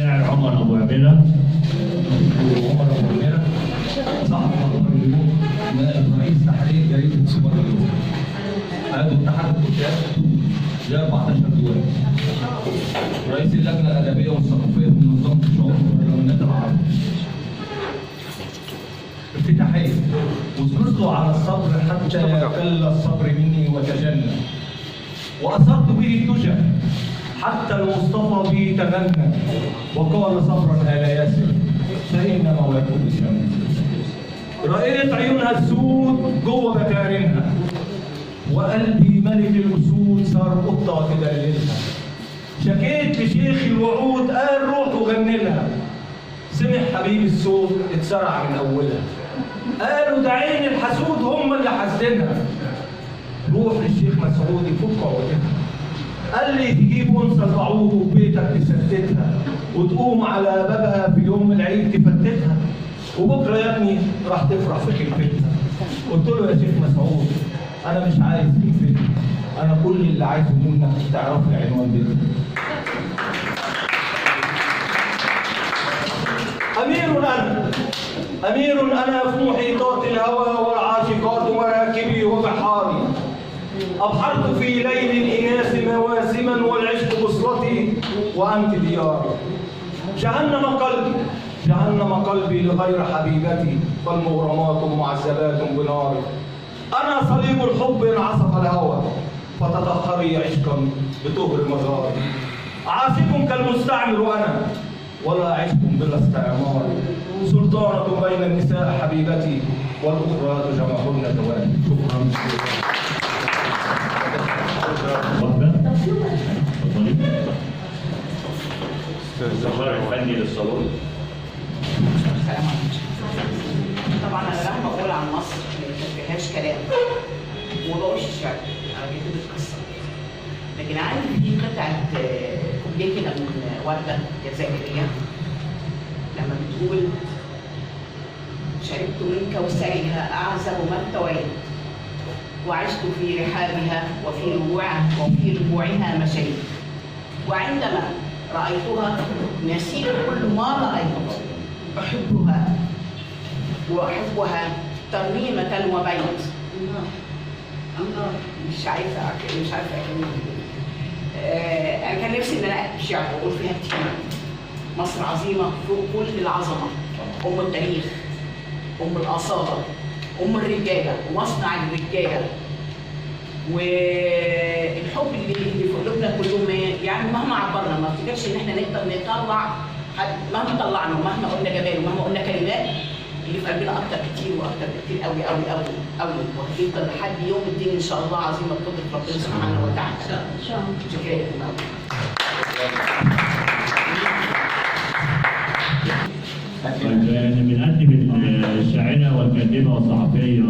الشاعر عمر أبو عميرة. عمر أبو عميرة، صاحب أخبار اليوم، نائب رئيس تحرير جريدة سوبر اليوم، عضو اتحاد الكتاب ل 14 دول، رئيس اللجنة الأدبية والثقافية في منظمة الشعوب والبرلمانات العربية. افتتاحية: وصبرت على الصبر حتى كل الصبر مني وتجنى، وأثرت به الدجى حتى المصطفى به تغنى، وقال صبرا آل ياسر فإن مولاكم الجنة. رأيت عيونها السود جوه بكارنها، وقلبي ملك الأسود صار قطة تدللها. شكيت لشيخ الوعود قال روح وغني لها، سمع حبيب الصوت اتسرع من أولها، قالوا ده عين الحسود هم اللي حاسدينها. روح للشيخ مسعود يفك عقدتها، قال لي تجيب انثى البعوض وبيتك تستتها، وتقوم على بابها في يوم العيد تفتتها، وبكره يا ابني راح تفرح في خلفتها. قلت له يا شيخ مسعود انا مش عايز خلفتها، انا كل اللي عايزه منك تعرف لي عنوان بيتك. امير انا، امير انا في محيطات الهوى والعاشقات مراكبي وبحاري، أبحرت في ليل الإناث مواسما والعشق بصلتي وأنت دياري. جهنم قلبي، جهنم قلبي لغير حبيبتي، فالمغرمات معذبات بناري. أنا صليب الحب إن عصف الهوى، فتطهري عشقا بطهر مزاري. عاشق كالمستعمر أنا، ولا عشق بلا استعمار. سلطانة بين النساء حبيبتي، والأخرى جمعهن دوالي. شكرا. اتفضلي. المستشار الفني للصالون. السلام عليكم. طبعا انا مهما اقول عن مصر ما فيهاش كلام، وما بقولش شعر، انا بكتب القصة. لكن عندي في قطعه كوبليه كده من ورده جزائرية لما بتقول: شربت من كوثرها اعذب ما ارتويت، وعشت في رحابها وفي ربوعها مشيت، وعندما رأيتها نسيت كل ما رأيت، أحبها وأحبها ترنيمة وبيت. الله، مش عارفة أكمل. أنا كان نفسي إن أنا أكتب شعر وأقول فيها كتير. مصر عظيمة فوق كل العظمة، أم التاريخ، أم الأصالة، أم الرجالة ومصنع الرجالة، والحب اللي في قلوبنا كلهم. يعني مهما عبرنا ما افتكرش إن إحنا نقدر نطلع، مهما طلعنا ومهما قلنا جمال ومهما قلنا كلمات، اللي في قلبنا أكتر كتير وأكتر بكتير قوي قوي قوي قوي، وهتفضل لحد يوم الدين إن شاء الله عظيمة بقدرة ربنا سبحانه وتعالى. إن شاء الله. شكرا لكم قوي. طيب بنقدم الشاعرة والكاتبة والصحفية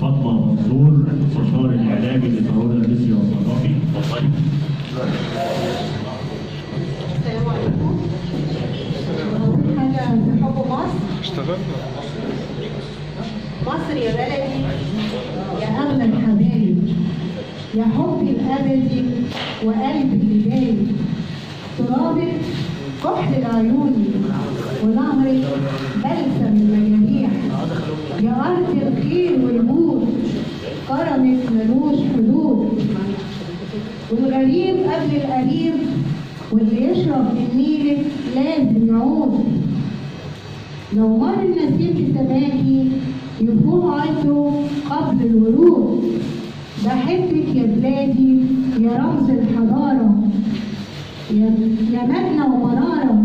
فاطمة منصور، المستشار الإعلامي لصالون المصري والثقافي. اتفضلي. السلام عليكم. أول حاجة في حب مصر. اشتغلنا. مصر يا بلدي، يا أغلى الحبايب، يا حبي الأبدي وقلبي اللي دايب، ترابك كحل العيون ونهرك بلسم المجاريح، يا أرض الخير والجود كرمك ملوش حدود، والغريب قبل القريب واللي يشرب من نيلك لازم يعود. لو مر النسيم بسماكي يفوح عطره قبل الورود. بحبك يا بلادي يا رمز الحضارة، يا مبنى ومنارة،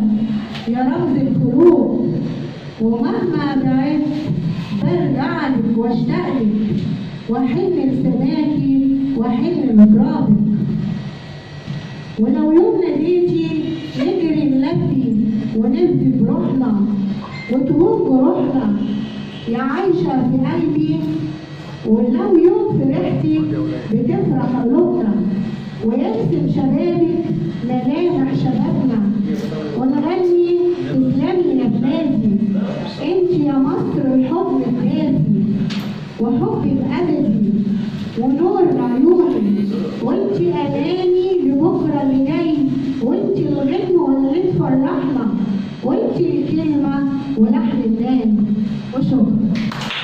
يا رمز الخلود، ومهما بعدت برجع لك واشتاق لك، واحن لسماكي واحن لترابك. ولو يوم ناديتي نجري نلبي ونفدي بروحنا وتهون جروحنا، يا عايشة في قلبي، ولو يوم فرحتي بتفرح قلوبنا، ويرسم شبابك ملامح شبابنا، ونغني تسلمي يا بلادي، انت يا مصر الحب الدافي وحبي الابدي ونور عيوني، وانت اماني لبكرة اللي جاي، وانت الغنوه اللي تفرحني. وانتي الكلمة ولحن الناي. وشكرا.